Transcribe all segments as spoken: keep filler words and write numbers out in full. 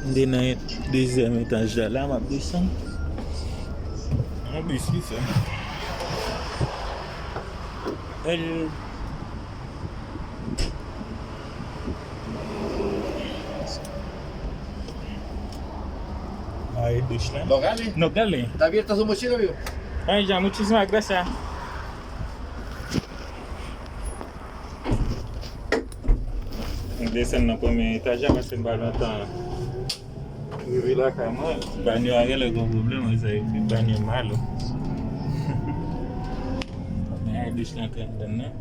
M te nan dezyèm etaj la, la m ap desann. Yon bis ki sa? El Ay, douch la. Locale. Locale. ¿Está abierta su mochila, amigo? Ay, ya, muchísimas gracias. M desann nan premye etaj la paske m pa lontan rive lakay mwen. Banyo a genlè gen pwoblèm, sa epi banyo malo. Men ay, douch la antre anndan nan.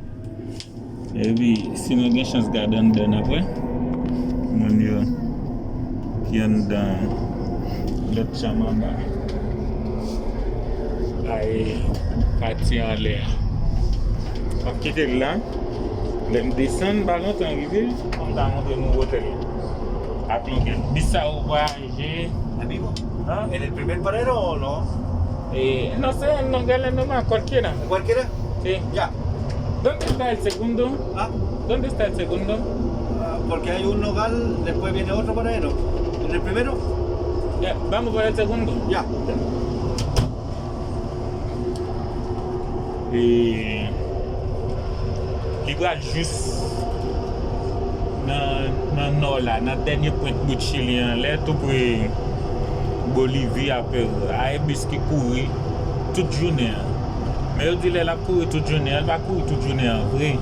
Epi, si nou gen chans gade anndan apre, moun yo ki anndan lòt chanm anba a, e pati anlè a. M ap kite l la. Lè m desann, pa lontan rive, pou m ta montre nou otèl la. Ak longè. Bis sa yo vwayaje. Amigo, ¿en el primer paradero o no? Eh, no sé, en Nogales nomás, cualquiera. ¿Cualquiera? Sí. Ya. ¿Dónde está el segundo? ¿Ah? ¿Dónde está el segundo? Ah, porque hay un Nogal, después viene otro paradero. ¿En el primero? Ya, vamos por el segundo. Ya. E li pral jis nan, nan nò la, nan dènye pwent bout Chili an, lè tou pre Bolivi, apre, a e bis ki kouri tout jounen an. Men yo di lè l ap kouri tout jounen an, l pa kouri tout jounen an vre.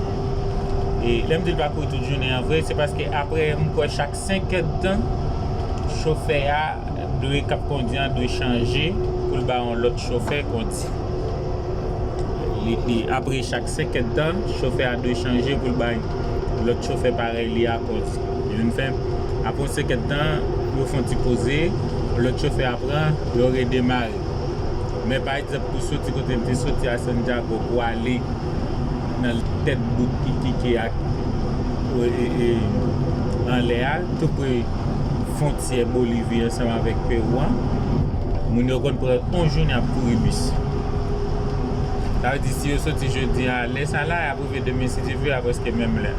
E lè m di l pa kouri tout jounen an vre, se paske apre, m kwè chak senk èdtan, chofè a dwe k ap kondi an dwe chanje pou l ba yon lòt chofè kondi. Li, li, apre chak senk èdtan, chofè a dwe chanje pou l bay lòt chofè parèy li a kondi. Li vin fè, apre yon senk èdtan, yo fè yon ti poze, lòt chofè a pran, yo redemare. Men pa egzanp, pou soti kote m te soti a Santiago pou ale nan tèt bout Iquique ak, e, e, e, anlè a, tou pre fwontyè Bolivi ansanm avèk Pewou an, moun yo konn pran yon jounen ap kouri bis. Sa vle di, si yo soti jodi a, lè sa la, y ap rive demen, si Dye vle, a prèske menm lè.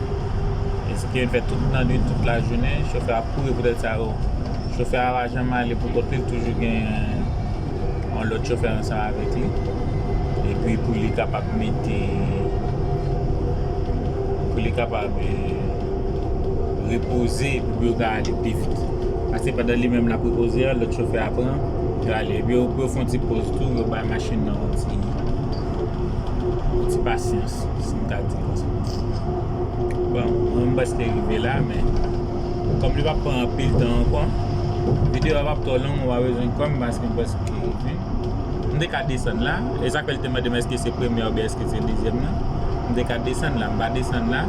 Eske yo fè tout nannwit, tout lajounen, chofè ap kouri poutèt sa yo. Chofè a pa janm ale pou kont li, li toujou gen yon lòt chofè ansanm avèk li. Epi pou li kapab mete, pou li kapab, eh, repoze, epi pou yo ka ale pi vit. Paske pandan li menm l ap repoze a, lòt chofè a pran, yo ale. Epi yo, pou yo fè yon ti poz tou, yo bay machin nan yon ti, yon ti pasyans, si m ka di konsa. Bon, mwen m prèske rive la, men kòm li p ap pran anpil tan ankò, videyo a p ap twò long, ou pa bezwen kwè m, paske m prèske rive. M te ka desann la, e sa k fè l te mande m èske se premye oubyen èske se dezyèm nan. M te ka desann la, m pa desann la.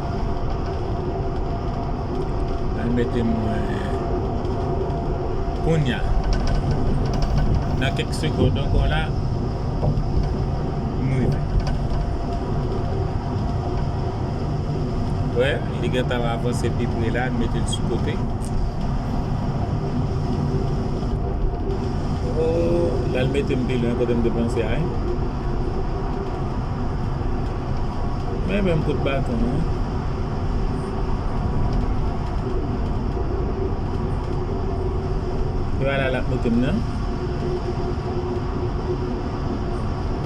Al mete mwen kounya. Nan kèk segonn ankò la, m rive. Wè, li gentan avanse pi pre la, m mete l sou kote. Oh, l al mete m pi lwen kote m te panse a, wi. Men menm kout baton an. E pa la l ap mete m nan.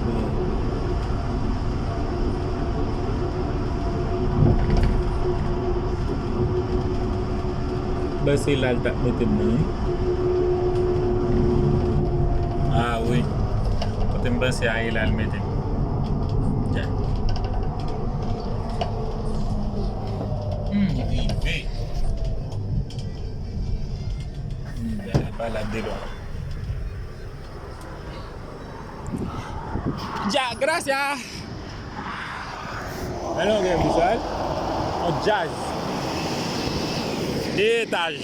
Bon. Ben, se la l t ap mete m nan, wi. Ah, wi. Kote m panse a ye la l mete m. Ya. Hmm, rive. Hmm, ben, pa la de lwen. Ya, gracias. Alò, gen vizal. On djaz. De etaj.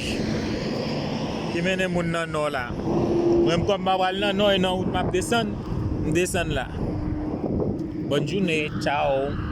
Ki mennen moun nan nò la. Mwen, kòm m ap al nan nò, e nan wout m ap desann, m desann la. Bòn jounen, tchao.